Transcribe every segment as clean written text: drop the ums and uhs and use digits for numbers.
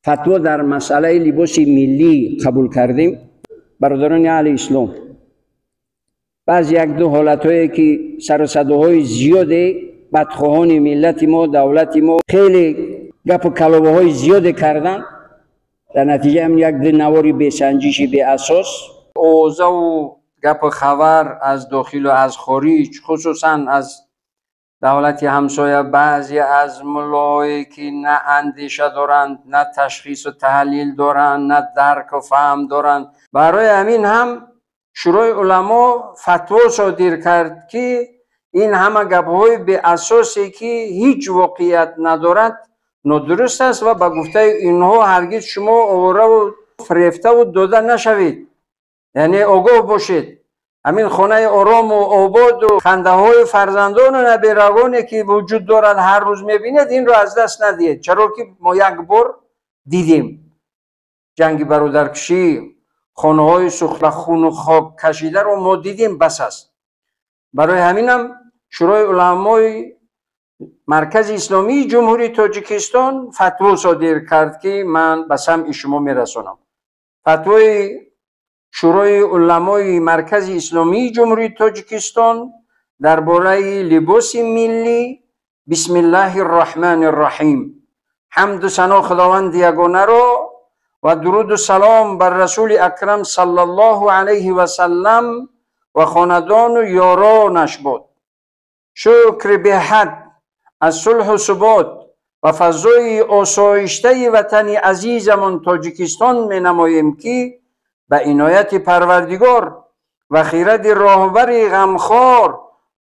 Фатво дар масъалаи либоси миллӣ қабул кардем. Бародарони аҳли ислом, баъзе як-ду ҳолатҳое ки сару садоҳои зиёде бадхоҳони миллати мо, давлати мо хеле гапу каловаҳои зиёде карданд, дар натиҷа ҳам як-ду навори бесанҷиши беасос овозаву гапу хабар аз дохилу аз хориҷ, хусусан аз давлати ҳамсоя, баъзе аз муллоҳое ки на андеша доранд, на ташхису таҳлил доранд, на дарку фаҳм доранд. Барои ҳамин ҳам Шӯрои уламо фатво содир кард, ки ин ҳама гапҳои беасосе ки ҳеҷ воқеият надорад, нодуруст аст ва ба гуфтаи инҳо ҳаргиз шумо овораву фирефтаву дода нашавед. Яъне огоҳ бошед. Ҳамин хонаи орому ободу хандаҳои фарзандону наберагоне ки вуҷуд дорад, ҳар рӯз мебинед, инро аз даст надиҳед. Чаро ки мо як бор дидем ҷанги бародаркушӣ, хонаҳои сӯхта, хуну хок кашидаро мо дидем, бас аст. Барои ҳаминам Шӯрои уламои Маркази Исломии Ҷумҳурии Тоҷикистон фатво содир кард, ки ман ба самъи шумо мерасонам. Фатвои Шӯрои уламои Маркази Исломии Ҷумҳурии Тоҷикистон дар бораи либоси миллӣ. Бисмиллаҳи рраҳмани рраҳим. Ҳамду сано Худованди ягонаро ва дуруду салом бар Расули Акрам саллаллоҳу алайҳи васаллам ва хонадону ёронаш бод. Шукри беҳад аз сулҳу субот ва фазои осоиштаи ватани азизамон Тоҷикистон менамоем, ки ба инояти Парвардигор ва хиради роҳбари ғамхор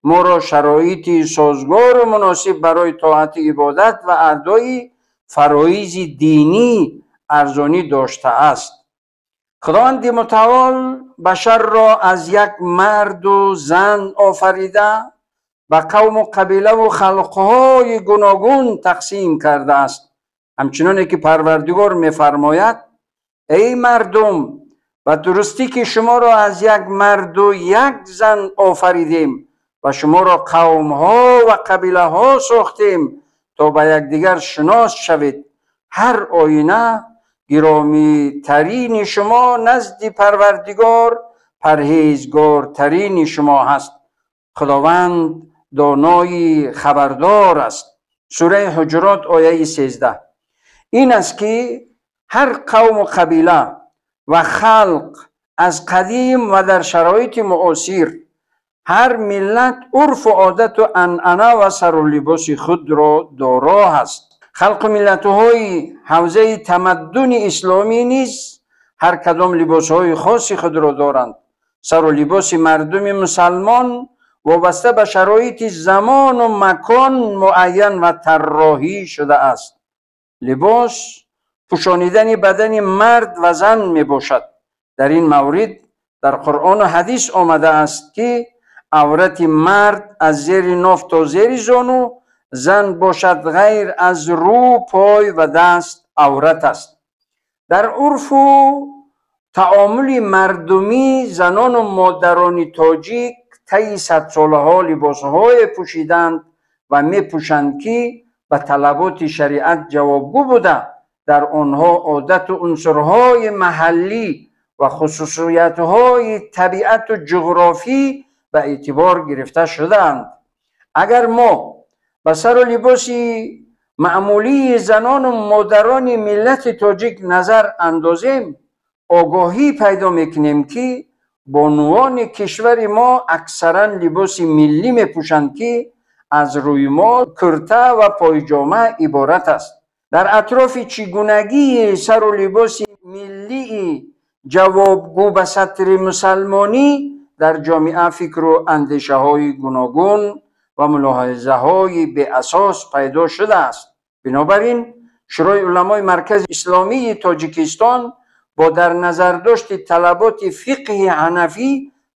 моро шароити созгору муносиб барои тоату ибодат ва адои фароизи динӣ арзонӣ доштааст. Худованди мутаол башарро аз як марду зан офарида, ба қавму қабилаву халқҳои гуногун тақсим кардааст. Ҳамчуноне ки Парвардигор мефармояд: эй мардум, ба дурустӣ ки шуморо аз як марду як зан офаридем ва шуморо қавмҳо ва қабилаҳо сохтем, то ба якдигар шинос шавед. Ҳар оина гиромитарини шумо назди Парвардигор парҳезгортарини шумо ҳаст. Худованд донои хабардор аст. Сураи Ҳуҷурот, ояи 13. Ин аст ки ҳар қавму қабила ва халқ аз қадим ва дар шароити муосир ҳар миллат урфу одату анъана ва сару либоси худро доро ҳаст. Халқу миллатҳои ҳавзаи тамаддуни исломӣ низ ҳар кадом либосҳои хоси худро доранд. Сару либоси мардуми мусалмон вобаста ба шароити замону макон муайян ва тарроҳӣ шудааст. Либос пӯшонидани бадани мард ва зан мебошад. Дар ин маврид дар Қуръону ҳадис омадааст, ки аврати мард аз зери ноф то зери зону, зан бошад ғайр аз рӯ, пой ва даст аврат аст. Дар урфу таомули мардумӣ занону модарони тоҷик таи садсолаҳо либосҳое пӯшиданд ва мепӯшанд, ки ба талаботи шариат ҷавобгӯ буда, дар онҳо одату унсурҳои маҳаллӣ ва хусусиятҳои табиату ҷуғрофӣ ба эътибор гирифта шудаанд. Агар мо ба сару либоси маъмулии занону модарони миллати тоҷик назар андозем, огоҳӣ пайдо мекунем, ки бонувони кишвари мо аксаран либоси миллӣ мепӯшанд, ки аз рӯймол, курта ва пойҷома иборат аст. Дар атрофи чигунагии сару либоси миллии ҷавобгӯ ба сатри мусалмонӣ дар ҷомеа фикру андешаҳои гуногун ва мулоҳизаҳои беасос пайдо шудааст. Бинобар ин Шӯрои уламои Маркази Исломии Тоҷикистон бо дар назардошти талаботи фиқҳи ҳанафӣ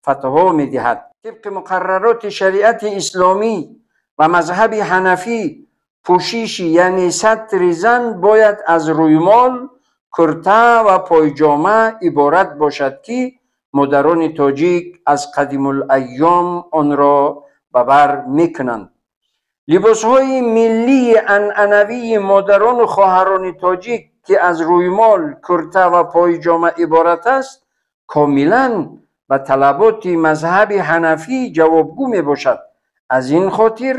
фатво медиҳад. Тибқи муқаррароти шариати исломӣ ва мазҳаби ҳанафӣ, пӯшиши яъне сатри зан бояд аз рӯймол, курта ва пойҷома иборат бошад, ки модарони тоҷик аз қадимулайём онро ба бар мекунанд. Либосҳои миллии анъанавии модарону хоҳарони тоҷик, ки аз рӯймол, курта ва пойҷома иборат аст, комилан ба талаботи мазҳаби ҳанафӣ ҷавобгӯ мебошад. Аз ин хотир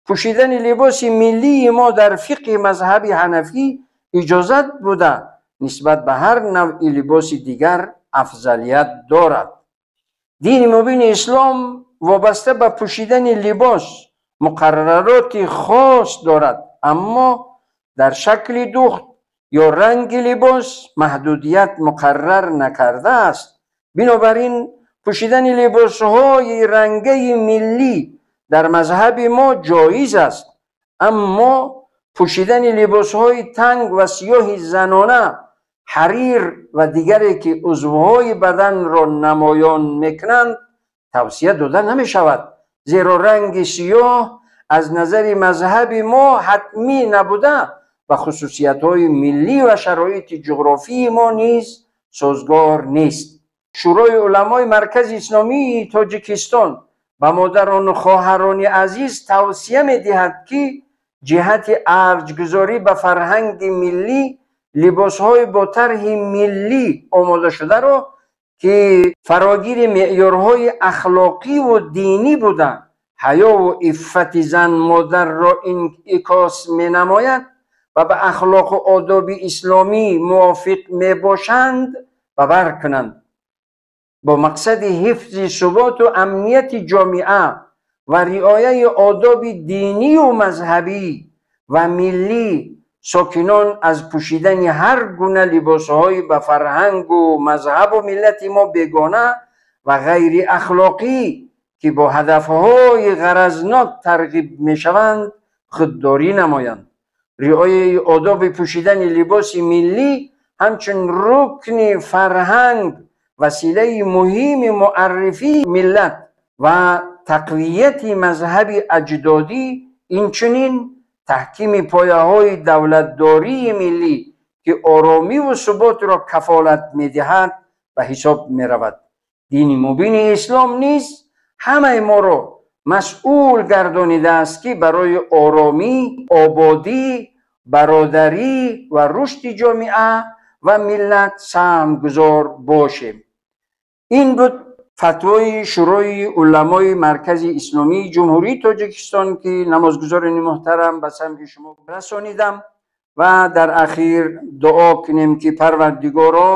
пӯшидани либоси миллии мо дар фиқҳи мазҳаби ҳанафӣ иҷозат буда, нисбат ба ҳар навъи либоси дигар афзалият дорад. Дини мубини ислом вобаста ба пӯшидани либос муқаррароти хос дорад, аммо дар шакли духт ё ранги либос маҳдудият муқаррар накардааст. Бинобар ин пӯшидани либосҳои рангаи миллӣ дар мазҳаби мо ҷоиз аст, аммо пӯшидани либосҳои танг ва сиёҳи занона, ҳарир ва дигаре ки узвҳои баданро намоён мекунанд, тавсия дода намешавад, зеро ранги сиёҳ аз назари мазҳаби мо ҳатмӣ набуда ва хусусиятҳои миллӣ ва шароити ҷуғрофии мо низ созгор нест. Шӯрои уламои Маркази Исломии Тоҷикистон ба модарону хоҳарони азиз тавсия медиҳад, ки ҷиҳати арҷгузорӣ ба фарҳанги миллӣ либосҳои бо тарҳи миллӣ омодашударо, ки фарогири меъёрҳои ахлоқиву динӣ буда, ҳаёву иффати зан модарро инъикос менамояд ва ба ахлоқу одоби исломӣ мувофиқ мебошанд, ба бар кунанд. Бо мақсади ҳифзи суботу амнияти ҷомеа ва риояи одоби динию мазҳабӣ ва миллӣ, сокинон аз пӯшидани ҳар гуна либосҳои ба фарҳангу мазҳабу миллати мо бегона ва ғайриахлоқӣ, ки бо ҳадафҳои ғаразнок тарғиб мешаванд, худдорӣ намоянд. Риояи одоби пӯшидани либоси миллӣ ҳамчун рукни фарҳанг, василаи муҳими муаррифии миллат ва тақвияти мазҳаби аҷдодӣ, инчунин таҳкими пояҳои давлатдории миллӣ, ки оромиву суботро кафолат медиҳад, ба ҳисоб меравад. Дини мубини ислом низ ҳамаи моро масъул гардонидааст, ки барои оромӣ, ободӣ, бародарӣ ва рушди ҷомеа ва миллат саҳмгузор бошем. Ин буд фатвои Шӯрои уламои Маркази Исломии Ҷумҳурии Тоҷикистон, ки намозгузорони муҳтарам ба самъи шумо расонидам. Ва дар ахир дуо кунем, ки Парвардигоро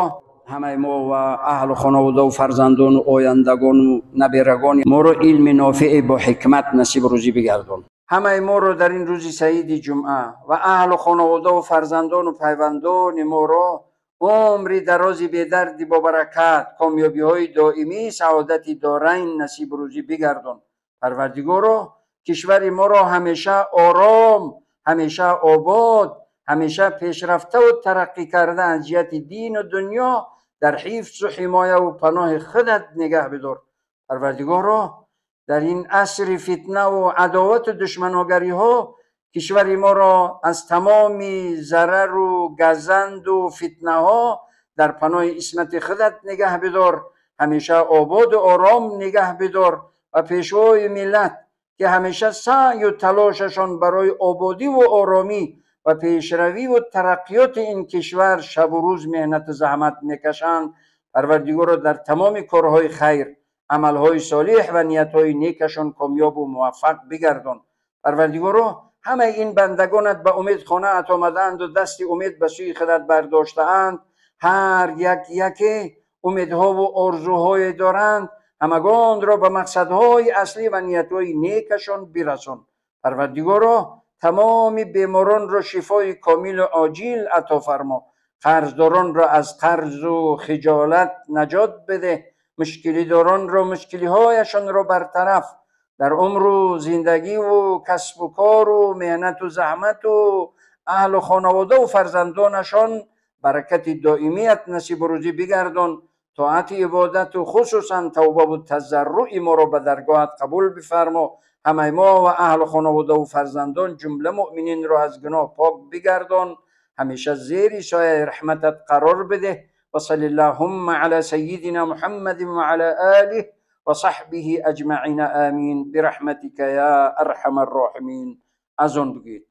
ҳамаи мо ва аҳлу хонаводаву фарзандону ояндагону наберагони моро илми нофеъе бо ҳикмат насиб рӯзӣ бигардон. Ҳамаи моро дар ин рӯзи саиди ҷумъа ва аҳлу хонаводаву фарзандону пайвандони моро умри дарози бедарди бобаракат, комёбиҳои доимӣ, саодати дорайн насиб рӯзӣ бигардон. Парвардигоро, кишвари моро ҳамеша ором, ҳамеша обод, ҳамеша пешрафтаву тараққӣ карда аз ҷиҳати дину дунё дар ҳифзу ҳимояву паноҳи худат нигаҳ бидор. Парвардигоро, дар ин асри фитнаву адовату душманогариҳо кишвари моро аз тамоми зарару газанду фитнаҳо дар паноҳи исмати худат нигаҳ бидор, ҳамеша ободу ором нигаҳ бидор ва пешвои миллат, ки ҳамеша саъю талошашон барои ободиву оромӣ ва пешравиву тараққиёти ин кишвар шабу рӯз меҳнату заҳмат мекашанд, Парвардигоро дар тамоми корҳои хайр, амалҳои солиҳ ва ниятҳои некашон комёбу муваффақ бигардон. Парвардигоро, ҳамаи ин бандагонат ба умед хонаат омадаанду дасти умед ба сӯи худат бардоштаанд. Ҳар як яке умедҳову орзуҳое доранд, ҳамагонро ба мақсадҳои аслӣ ва ниятҳои некашон бирасон. Парвардигоро, тамоми беморонро шифои комилу оҷил ато фармо. Қарздоронро аз қарзу хиҷолат наҷот бидеҳ, мушкилидоронро мушкилиҳояшонро бартараф, дар умру зиндагиву касбу кору меҳнату заҳмату аҳлу хонаводаву фарзандонашон баракати доимият насибу рӯзӣ бигардон. Тоати ибодату хусусан тавбаву тазарруи моро ба даргоҳат қабул бифармо. Ҳамаи мо ва аҳлу хонаводаву фарзандон ҷумла муъмининро аз гуноҳ пок бигардон. Ҳамеша зери сояи раҳматат қарор бидеҳ. Ва салли ллаҳумма ала саййидина Муҳаммадин ва ала олиҳ ва саҳбиҳи аҷмаина, амин бираҳматика я арҳамар роҳимин. Азон бигӯед.